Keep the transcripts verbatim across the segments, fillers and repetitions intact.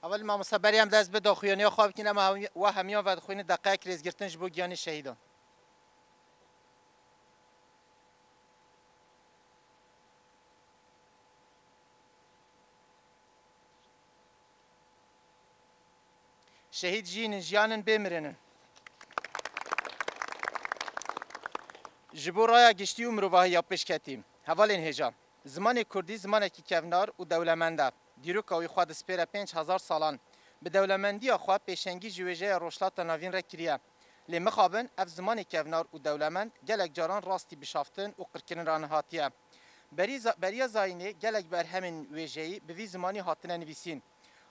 Ewil mamoste berî em dest bi daxuyaniya xwe bikin, em we hemiyan vedixwînin deqeyek rêzgirtin ji bo giyanê şehîdan. Şehîd jîn in, jiyan in, bê mirin in. Ji bo raya giştî û mirovahiya pêşketî. Hevalên hêja, zimanê kurdî zimanekî kevnar û dewlemend e. Dîroka wî xwe dispêre pênc hezar salan. Bi dewlemendiya xwe pêşengî ji wêjeya Rojhilata Navîn re kiriye. Lê mixabin ev zimanê kevnar û dewlemend gelek caran rastî bişaftin û qirkirin ranehatiye. Berî za-, beriya zayînê gelek berhemên wêjeyî bi vî zimanî hatine nivîsîn.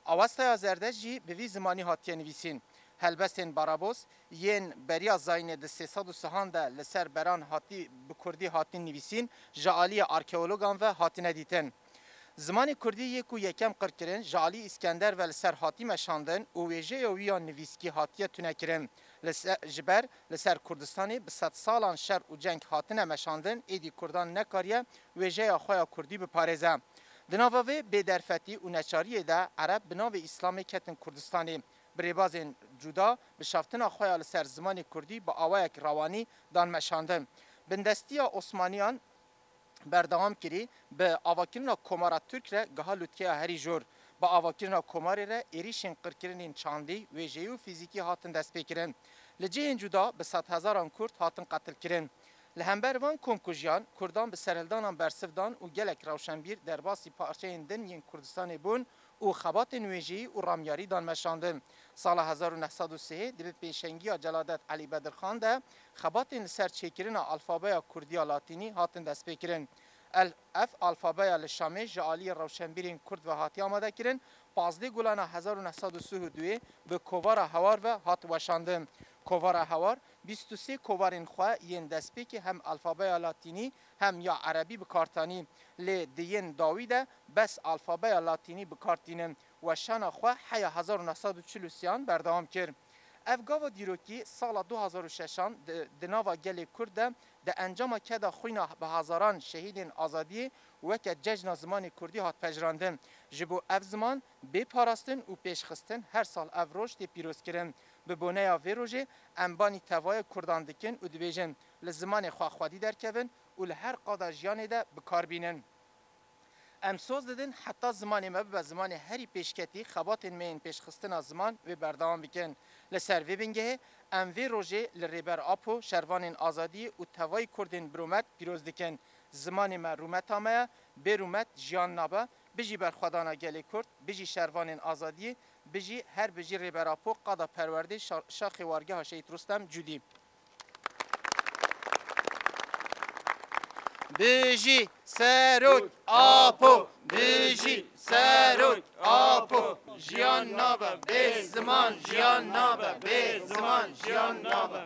Awestaya Zerdest jî bi vî zimanî hatiye nivîsîn. Helbestên Barabos yên beriya zayînê di sê sed û sihan de li ser beran hatî bi kurdî hatin nivîsîn, ji aliyê arkeologan ve hatine dîtin. Zimanê kurdî yê ku yekem qirkirin, ji alî Îskender ve li ser hatî meşandin û wêjeya wî ya nivîskî hatiye tunekirin. Li se-, ji ber li ser Kurdistanê bi sedsalan şer û ceng hatine meşandin, êdî kurdan nekariye wêjeya xwe ya kurdî biparêze. Di nava vê bêderfetî û neçariyê de Ereb bi navê Îslamê ketin Kurdistanê. Bi rêbazên cuda bişaftina xwe ya li ser zimanê kurdî bi awayek rewanî dan meşandin. Bindestiya Osmaniyan berdewam kirî, bi avakirina Komara Tirk re giha lûtkeya herî jor. Bi avakirina Komarê re êrîşên qirkirinên çandî, wêjeyî û fîzîkî hatin destpêkirin. Li cihên cuda bi sedhezaran Kurd hatin qetilkirin. Li hember van komkujiyan, Kurdan bi serhildanan bersiv dan û gelek rewşenbîr derbasî parçeyên din yên Kurdistanê bûn û xebatên wêjeyî û ramyarî dan meşandin. Sala hezar û neh sed û sê di bi pêşengiya Celadet Elî Bedirxan de xebatên li ser çêkirina alfabeya kurdî ya latînî hatin destpêkirin. El-, ev alfabeya li Şamê ji aliyê rewşenbîrên kurd ve hatiye amadekirin. Pazdeh Gulana hezar û neh sed û sî û duyê bi kovara Hewar ve hat weşandin. Kovara Hewar bîst û sê kovarên xwe yên destpêkê hem alfabeya latînî hem ya erebî bi kar tanî. Lê di yên dawî de bes alfabeya latînî bi kar tînin. Weşana xwe heya hezar û neh sed û çil û sêyan berdewam kir. Ev gava dîrokî sala du hezar û şeşan di, di nava gelê Kurd de di encama keda xwîna bi hezaran şehîdên azadiyê weke cejna zimanê kurdî hat pejirandin. Ji bo ev ziman bê parastin û pêşxistin her sal ev roj tê pîrozkirin. Bi boneya vê rojê em banî tevaya kurdan dikin û dibêjin, li zimanê xwe xwedî derkevin û li her qada jiyanê de bi kar bînin. Em soz didin heta zimanê me bibe zimanê herî pêşketî, xebatên me yên pêşxistina ziman wê berdewam bikin. Li ser vê bingehê em vê rojê li Rêber Apo, şervanên azadiyê û tevayî kurdên birûmet pîroz dikin. Zimanê me rûmeta me ye, bê rûmet jiyan nabe. Bijî berxwedana gelê Kurd, bijî şervanên azadiyê, bijî her bijî Rêber Apo, qada perwerdê şa-, şaxê wargeha Şehîd Rustem Cûdî. Bijî Serok Apo! Bijî Serok Apo! Jiyan nabe bê ziman, jiyan nabe bê ziman, jiyan nabe.